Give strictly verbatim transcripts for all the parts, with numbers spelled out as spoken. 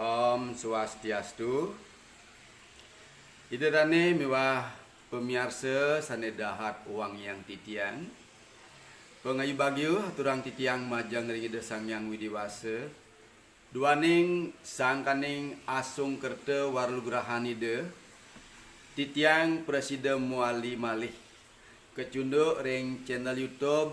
Om Swastiastu. Ida dane miwah pamiarsa sane dahat wangiang titiang. Pangayu bagia aturang titiang majeng ring Ida Sang Hyang Widi Wasa. Duaning sangkaning asung kerta wara lugrahan Ida, titiang prasida mawali malih kacunduk ring channel YouTube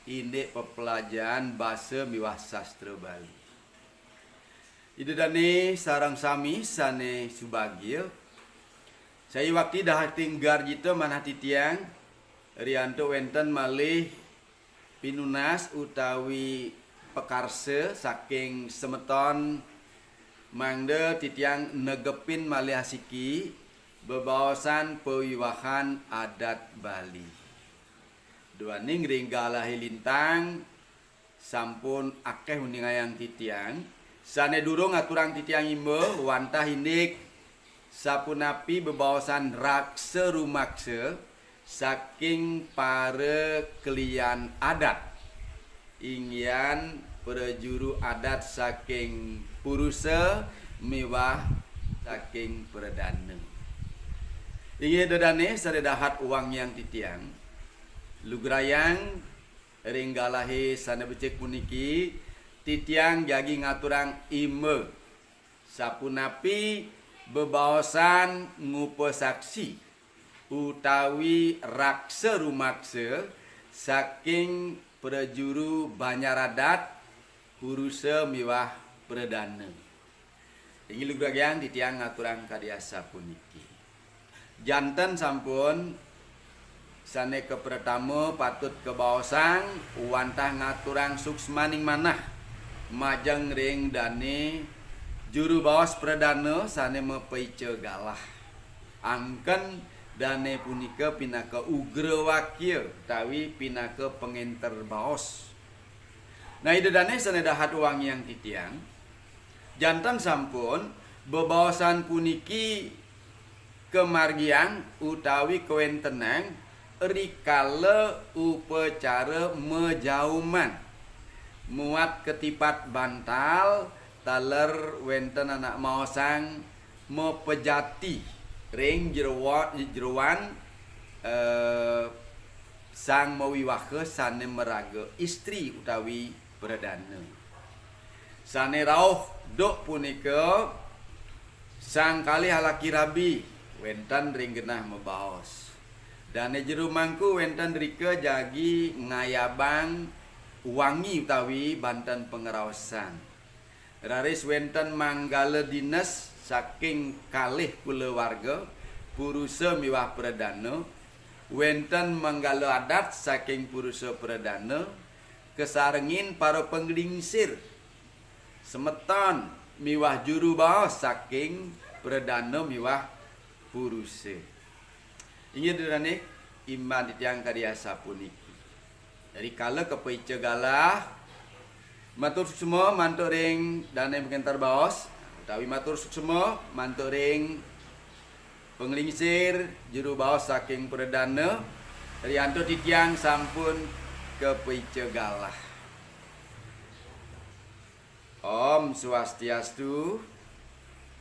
Indik Pepelajaran Basa miwah Sastra Bali. Ida dane sareng sami sane subagia, sayuwakti dahating garjita manah titiang, riantuk wenten malih pinunas utawi pakarsa saking semeton mangda titiang negepin malih asiki bebaosan pawiwahan adat Bali. Duaning ring galahe lintang, sampun akeh uningayang titiang, sane durung aturang titiang imba wantah indik sapunapi bebaosan raksa rumaksa saking para kelian adat, inggihan prajuru adat saking purusa miwah saking pradana. Inggih Ida dane sane dahat wangiang titiang, lugrayang ring galahe sane becik puniki, titiang jagi ngaturang imba sapunapi bebaosan ngupasaksi utawi raksa rumaksa saking prajuru banjar adat, purusa miwah pradana. Inggih lugrayang titiang ngaturang kadi asapuniki. Janten sampun sane kapratama patut kabaosang wantah ngaturang suksmaning manah majeng ring dane juru baos pradana sane mapaica galah. Angken dane punika pinaka ugrawakya utawi pinaka pangenter baos. Nah, Ida dane sane dahat wangiang titiang, janten sampun bebaosan puniki kamargiang utawi kawentenang rikala upacara majauman. Muat katipat bantal, taler wenten anak maosang mapejati ring jeroa-, jeroan, eh, sang mawiwaha sane maraga istri utawi pradana. Sane rauh duk punika sang kalih alaki rabi wenten ring genah mabaos. Dane jero mangku wenten rika jagi ngayabang wangi utawi banten pangraosan. Raris wenten manggala dines saking kalih kulawarga, purusa miwah pradana, wenten manggala adat saking purusa pradana, kasarengin para panglingsir, semeton miwah juru baos saking pradana miwah purusa. Inggih Ida dane, imban titiang kadi asapuniki. Rikala kapaica galah, matur suksma mantuk ring dane pangenter baos, utawi matur suksma mantuk ring panglingsir juru baos saking pradana, riantuk titiang sampun kapaica galah. Om Swastiastu.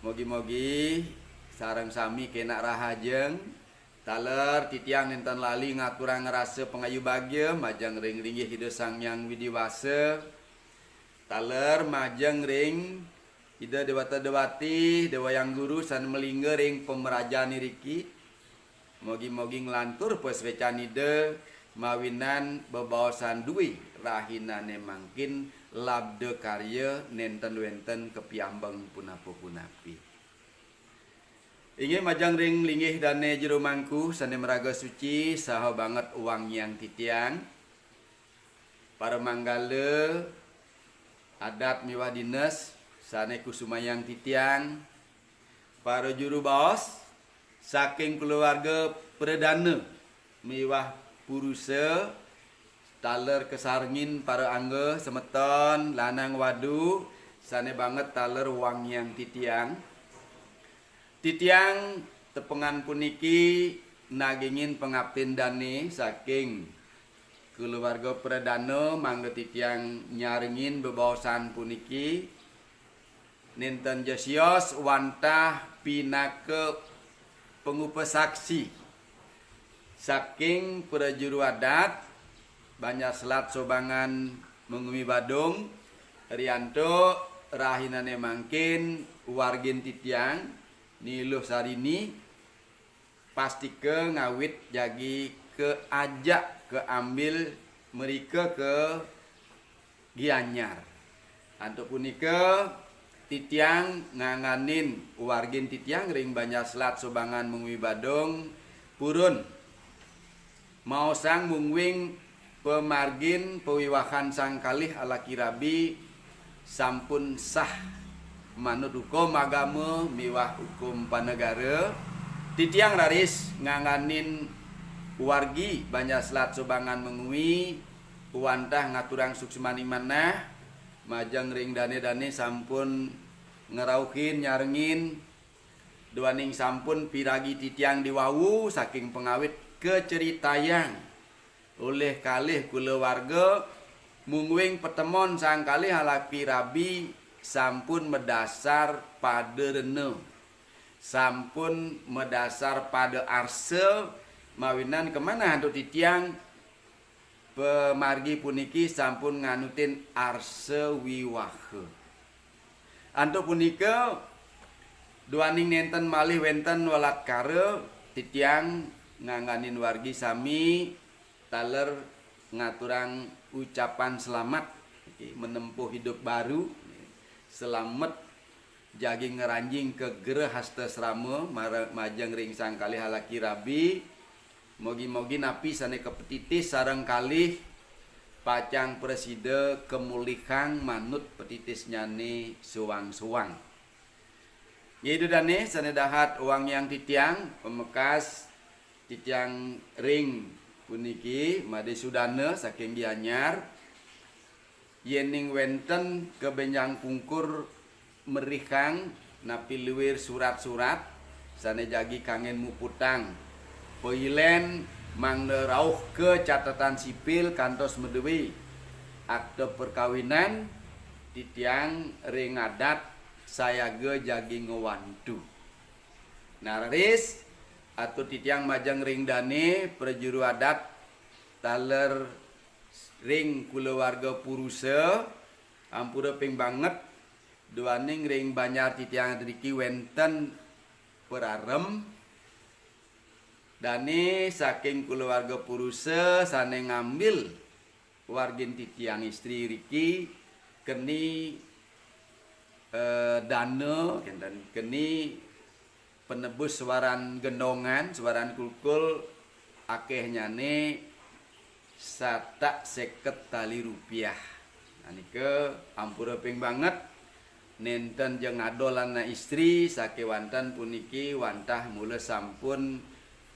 Mogi-mogi sareng sami kenak rahajeng. Taler titiang nenten lali ngaturang rasa pangayu bagia majeng ring linggih Ida Sang Hyang Widi Wasa. Taler majeng ring Ida Dewata Dewati, Dewa Hyang Guru sane malingga ring pamrajan iriki. Mogi-mogi nglantur pasuecan Ida mawinan bebaosan due rahinane mangkin labda karya nenten wenten kapiambeng punapa-punapi. Inggih majeng ring linggih dane jero mangku sane maraga suci saha banget wangiang titiang. Para manggala adat miwah dines sane kusumayang titiang, para juru baos saking kulawarga pradana miwah purusa, taler kasarengin para angga semeton lanang wadu sane banget taler wangiang titiang. Titiang tepengan puniki nagingin pangaptin dane saking kulawarga pradana mangda titiang nyarengin bebaosan puniki. nénten ja sios wantah pinaka pangupasaksi saking prajuru adat Banjar Selat Sobangan Mengwi Badung, riantuk rahinané mangkin wargin titiang Ni Luh Sarini pastika ngawit jagi kaajak kaambil mrika ka Gianyar. Antuk punika titiang ngangganin wargin titiang ring Banjar Selat Sobangan Mengwi Badung purun maosang mungguing pamargin pawiwahan sang kalih alaki rabi sampun sah manut hukum agama miwah hukum panegara. Titiang raris ngangganin wargi Banjar Selat Sobangan Mengwi wantah ngaturang suksmaning manah majeng ring dané-dané sampun ngrauhin nyarengin duaning sampun piragi titiang diwawu saking pangawit kacaritayang olih kalih kulawarga mungguing patemon sang kalih alaki rabi sampun madasar pada rena, sampun madasar pada arsa, mawinan kamanah antuk titiang pamargi puniki sampun nganutin arsa wiwaha. Antuk punika, duaning nénten malih wénten walatkara, titiang ngangganin wargi sami taler ngaturang ucapan selamat, niki, menempuh hidup baru, selamet jagi ngranjing ka grehasta srama mara-, majeng ring sang kalih alaki rabi. Mogi-mogi napi sané kapatitis sareng kalih pacang prasida kamulihang manut patitisnyané suang-suang. Nggih, Ida dané sané dahat wangiang titiang, pamekas titiang ring puniki Madé Sudana saking Gianyar. Yéning wénten kabénjang pungkur mrihang napi luir surat-surat sané jagi kanggén muputang pailén mangda rauh ka catetan sipil kantos madué akta perkawinan, titiang ring adat sayaga jagi ngwantu. Nah, raris atur titiang majeng ring dané prajuru adat taler ring kulawarga Purusa, ampura ping banget duaning ring banjar titiang driki wénten pararem dané saking kulawarga Purusa sané ngambil wargin titiang istri riki keni, eh, dana, kénten, keni penebus suaran gendongan, suaran kulkul, akéhnyané satak séket tali rupiah. Nah, nika ampura ping banget, nénten ja ngadolan anak istri, sakéwanten puniki wantah mula sampun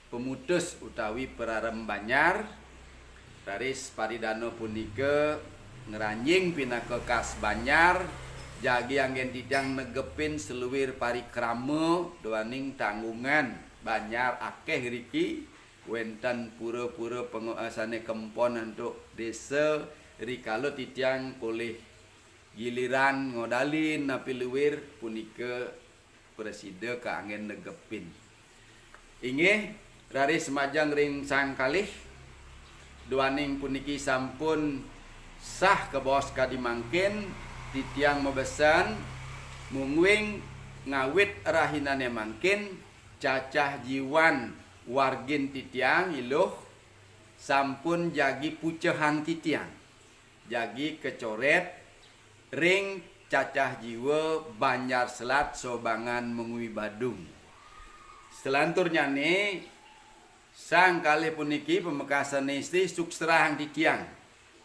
pamutus utawi pararem banjar. Raris paridana punika ngranjing pinaka kas banjar, jagi anggén titiang negepin saluir parikrama duaning tanggungan banjar akéh riki, wénten pura-pura pangu-, eh, sané kempon antuk désa, rikala titiang polih giliran ngodalin napi luir punika prasida kaanggén negepin. Inggih, raris majeng ring sang kalih, duaning puniki sampun sah kabaos kadi mangkin, titiang mabesen, mungguing ngawit rahinané mangkin, cacah jiwan wargin titiang I Luh sampun jagi pucehang titiang. Jagi kacorét ring cacah jiwa Banjar Selat Sobangan Mengwi Badung. Selanturnyané, sang kalih puniki pamekasané istri suksrahang titiang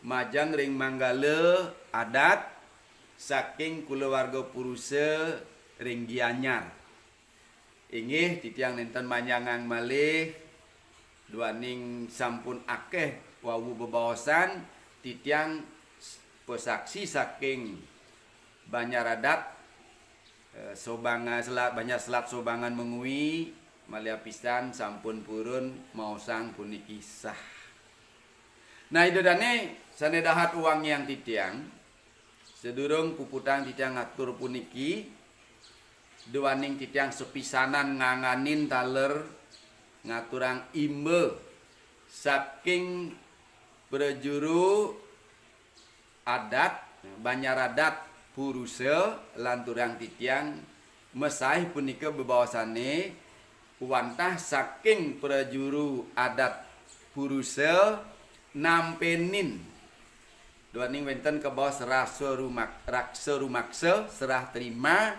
majeng ring manggala adat saking kulawarga Purusa ring Gianyar. Inggih, titiang nénten manjangang malih, duaning sampun akéh wau bebaosan, titiang pasaksi saking Banjar Adat, eh, Sobangan Selat, Banjar Selat Sobangan Mengwi, malih apisan sampun purun maosang puniki sah. Nah, Ida dané sané dahat wangiang titiang, sadurung puputang titiang ngatur puniki, duaning titiang sepisanan nganganin taler ngaturang imba saking prajuru adat, banjar adat Purusa, lanturang titiang masaih punika bebaosane wantah saking prajuru adat Purusa nampenin. Duaning wenten kabaos rasa rumak-, raksa rumaksa, serah terima,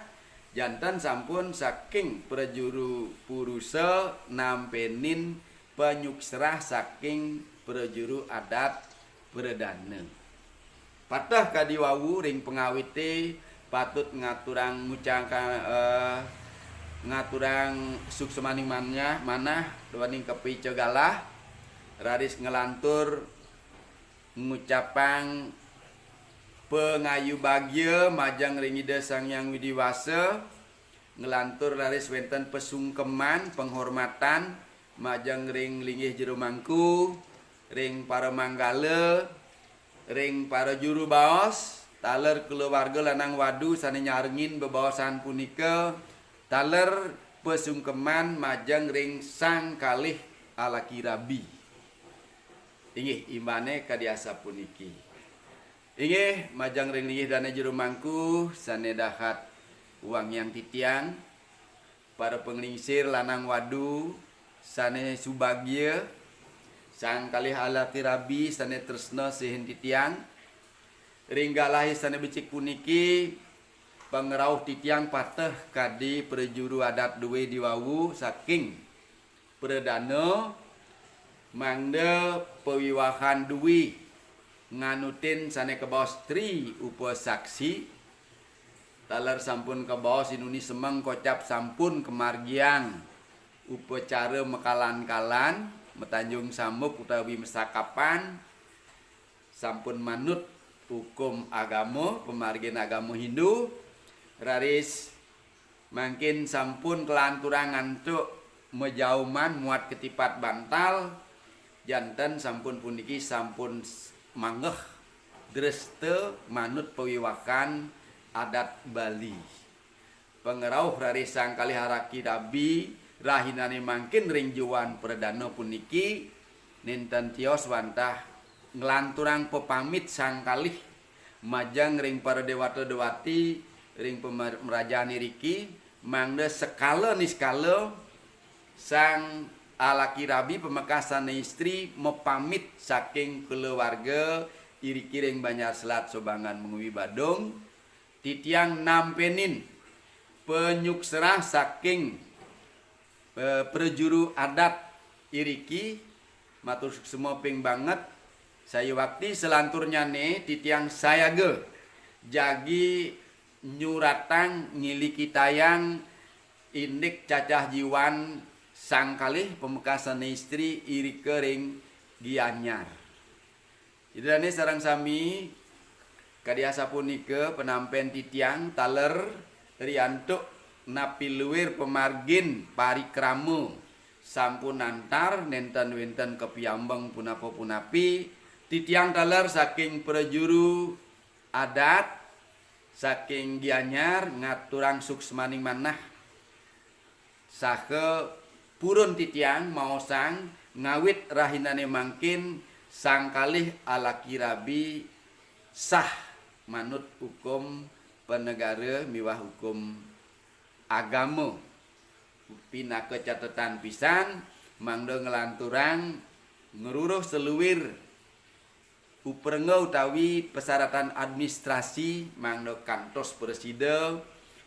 janten sampun saking prajuru Purusa nampenin panyukserah saking prajuru adat pradana. Pateh kadi wau ring pangawite patut ngaturang ngucangka-, eh, ngaturang suksmaning manah, manah duaning kapica galah, raris nglantur ngucapang pangayu bagia majeng ring Ida Sang Hyang Widi Wasa, nglantur raris wenten pasungkeman, penghormatan majeng ring linggih jero mangku, ring para manggala, ring para juru baos, taler kulawarga lanang wadu sane nyarengin bebaosan punika, taler pasungkeman majeng ring sang kalih alaki rabi. Inggih, imbane kadi asapuniki. Inggih, majeng ring linggih dane jero mangku sane dahat wangiang titiang, para panglingsir lanang wadu sane subagia, sang kalih alaki rabi sane tresna sihin titiang, ring galahe sane becik puniki, pangrauh titiang pateh kadi prajuru adat due diwawu saking pradana mangda pawiwahan due nganutin sane kabaos tri upasaksi, taler sampun kabaos inuni semeng kocap sampun kamargiang upacara makalan-kalan, matanjung sambuk utawi masakapan, sampun manut hukum agama, pamargin agama Hindu, raris mangkin sampun kalanturang antuk majauman muat katipat bantal, janten sampun puniki sampun s-, manggeh dresta manut pawiwahan adat Bali. Pangrauh raris sang kalih alaki rabi rahinane mangkin ring juan pradana puniki, nenten tios wantah nglanturang pepamit sang kalih majeng ring para dewata dewati ring pemerajan iriki, mangda sekala niskala sang alaki rabi pamekasane istri mapamit saking kulawarga iriki ring Banjar Selat Sobangan Mengwi Badung, titiang nampenin panyukserah saking, eh, prajuru adat iriki, matur suksma ping banget. Sayuwakti salanturnyane titiang sayaga jagi nyuratang ngilikitayang indik cacah jiwan sang kalih pamekasane istri irika ring Gianyar. Ida dane sareng sami, kadi asapunika panampen titiang taler riantuk napi luir pamargin parikrama sampun antar nenten wenten kapiambeng punapa-punapi, titiang taler saking prajuru adat, saking Gianyar ngaturang suksmaning manah saha purun titiang maosang ngawit rahinane mangkin sang kalih alaki rabi sah manut hukum panegara miwah hukum agama. Pinaka catetan pisan mangda nglanturang ngruruh saluir uprengga utawi persyaratan administrasi mangda kantos prasida,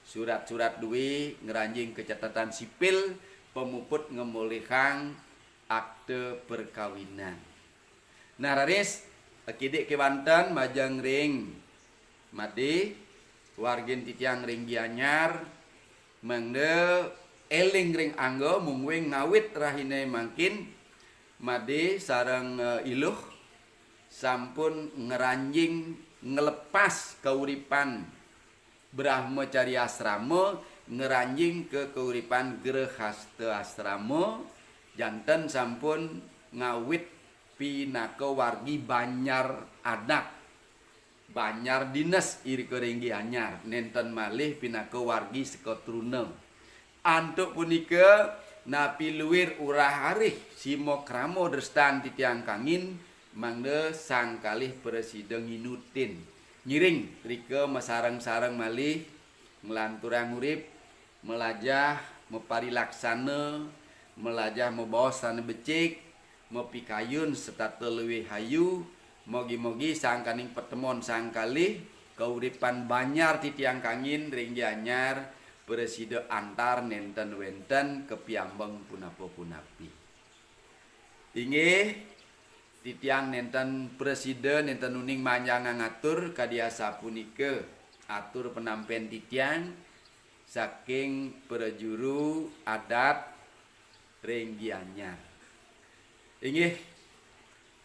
surat-surat due ngranjing ka catetan sipil, pamuput ngemolihang akte perkawinan. Nah, raris, akidik kewanten majeng ring Made, wargin titiang ring Gianyar, mangda eling ring angga mungguing ngawit rahine mangkin, Made sareng, eh, Iluh sampun ngranjing nglepas kauripan Brahmacari asrama, ngranjing ka kauripan grehasta asrama, janten sampun ngawit pinaka wargi banjar adat. Banjar Dines irika ring Gianyar, nenten malih pinaka wargi sekatruna. Antuk punika, napi luir urah arih sima krama drestan titiang kangin, mangda sang kalih prasida nginutin. Ngiring rika masareng-sareng malih nglanturang urip, malajah maparilaksana, malajah mabaos sane becik, mapikayun setata luih ayu, mogi-mogi sangkaning patemon sang kalih, kauripan banjar titiang kangin ring Gianyar, prasida antar nenten wenten kapiambeng punapa-punapi. Inggih, titiang nenten prasida, nenten uning manjangang atur kadi asapunika atur penampen titiang saking prajuru adat ring Gianyar. Inggih,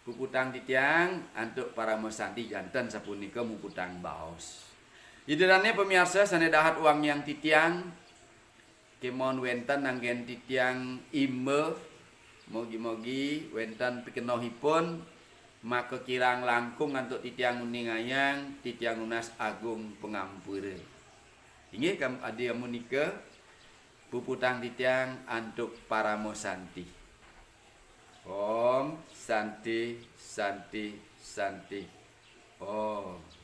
puputang titiang antuk parama santi janten sapunika muputang baos. Ida dane pamiarsa sane dahat wangiang titiang, kemon wenten anggen titiang imba, mogi-mogi wenten pikenohipun, maka kirang langkung antuk titiang nguningayang, titiang nunas agung pangampura. Inggih kam-, adi amunika, puputang titiang antuk parama santi. Om Santi, Santi, Santi. Om.